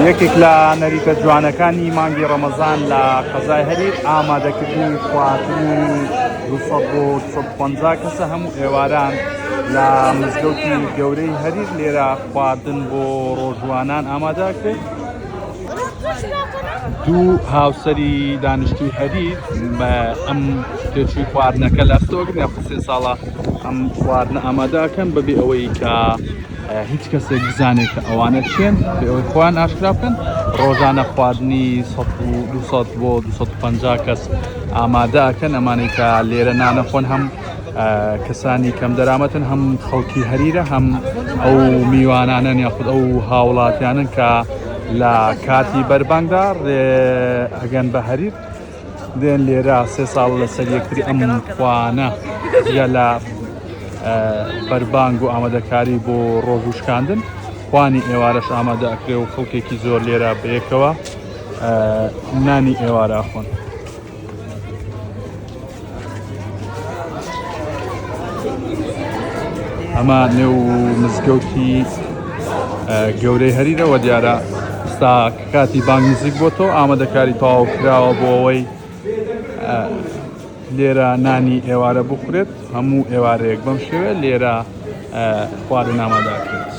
یەکێک لە نەریتە جوانەکانی مانگی ڕەمەزان لە قەزای هەریر ئامادەکردنی خواردنی 200 بۆ 250 کەسە هەموو ئێواران لە مزگەوتی گەورەی هەریر لێرە خواردن بۆ ڕۆژوانان ئامادەکرێت. دوو هاوسەری دانیشتوی هەریر بە ئەم تێچووی خواردنەکە لە ئەستۆگرن یاخود سێ ساڵە ئەم خواردنە ئامادەکەن بەبێ ئەوەی کە هیچ کەسێک بزانێت کە ئەوانە چێن بێ ئەوەی خۆیان ئاشکرا بکەن ڕۆژانە خواردنی 200 بۆ 250 کەس ئامادە ئەکەن ئەمانەی کە لێرە نانەخۆن هەم کەسانی کەم دەرامەتن هەم خەڵکی هەریرە هەم ئەو میوانانەن یاخود ئەو هاوڵاتیانن کە لە کاتی بەربانگدا ڕێ ئەگەن بە هەریر دێن لێرە سێ ساڵ لەسەر یەکتری ئەم خوانە جگە لە بەربانگ و ئامادەکاری بۆ ڕۆژ و شکاندن خوانی ئێوارەش ئامادە ئەکرێ و خەڵکێکی زۆر لێرە بەیەکەوە نانی ئێوارە ئەخۆن. ئەمە نێو مزگەوتی گەورەی هەریرەوە دیارە ستا کاتی بانگ نزیک بۆ تۆ ئامادەکاری تەواو کراوە بۆ ئەوەی لێرە نانی ئێوارە بخورێت هەموو ئێوارەیەک بەم شێوە لێرە خواردن ئامادەکرێت.